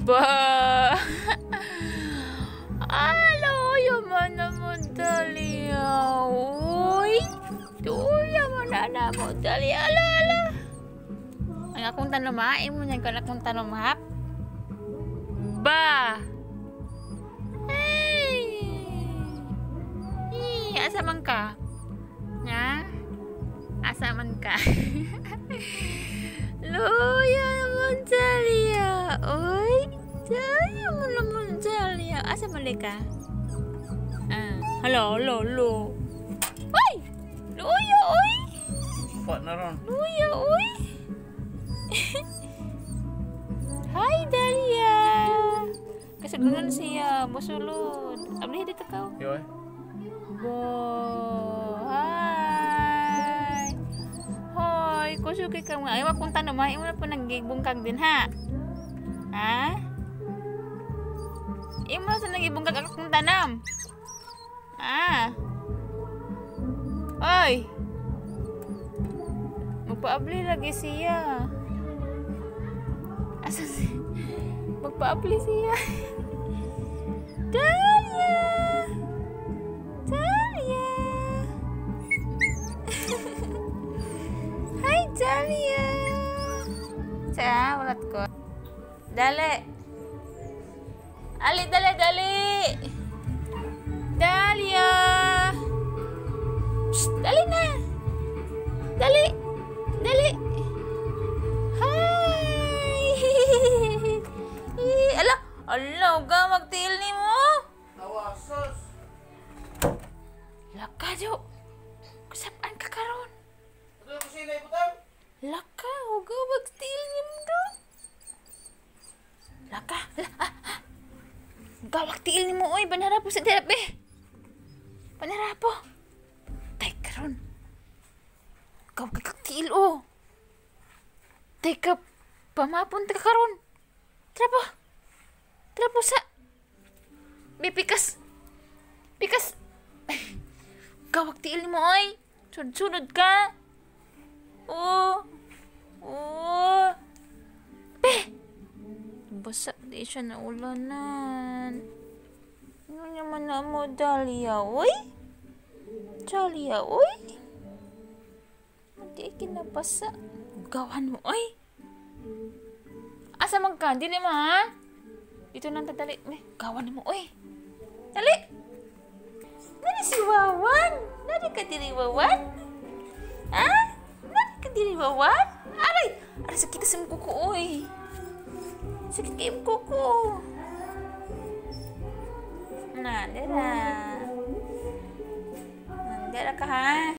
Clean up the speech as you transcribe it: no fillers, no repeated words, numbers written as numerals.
Ba! Alo, man na mo, Dalia. Uy! Tuya mo na na mo, Dalia. Ala, ala! Ang akong tanom ha? Imo niya ka na akong tanom ha? Ba! Hey! Hey, asa man ka? Ha? Asa man ka? Luya naman, Dalia. Uy! Dalia mo naman, Dalia. Asa man ka? Ah, hello, hello, hello. Uy! Luya, uy! Pa na ron. Luya, uy! Hi, Dalia! Kasugdanan siya, musulod. Abli dito ka. Yoy. Bo. Hi! Hoy, kusugi ka mga. Ay, wakong tanong, ha? Imo na po nagibungkag din, ha? Ha? Imo na sa nagibungkag akong tanam. Ah. Oy! Magpaabli lagi siya. Asa si... Magpaabli siya. Dalia! Dalia! Hi, Dalia! Sa, walat ko. Dali! Ali, dali, dali! Dalia! Psst, dali na! Dali! Dali! Hi! Ala! Ala, huwag ka magtiil ni mo! Awasos! Laka, Jo! Kusapaan ka karon? Ito ko sila ibutang? Laka, huwag ka magtiil ni mo do! Laka! Ah, ah. Gawak tiil ni mo, oy! Banara po sa terapi! Banara po! Tay, karon! Gawak ka tiil, oh! Teka, pamapon ta karon. Tara po. Tara po sa. Bi, pikas. Pikas. Gawak tiil mo, oy. Sunod-sunod ka. Oh. Oh. Be. Basa, di siya naulanan. Ano naman na mo, Dalia, oy? Dalia, oy? Hindi kinabasa. Gawan mo, oy. Asa man ka? Dili ma, ha? Dito nang tadali. May, gawan mo, oy. Dali! Nani si Wawan? Nani ka diri, Wawan? Ha? Nani ka diri, Wawan? Aray! Aray, sakit sa mong kuko, oy. Sakit kay mong kuko. Na, dira. Dira ka, ha?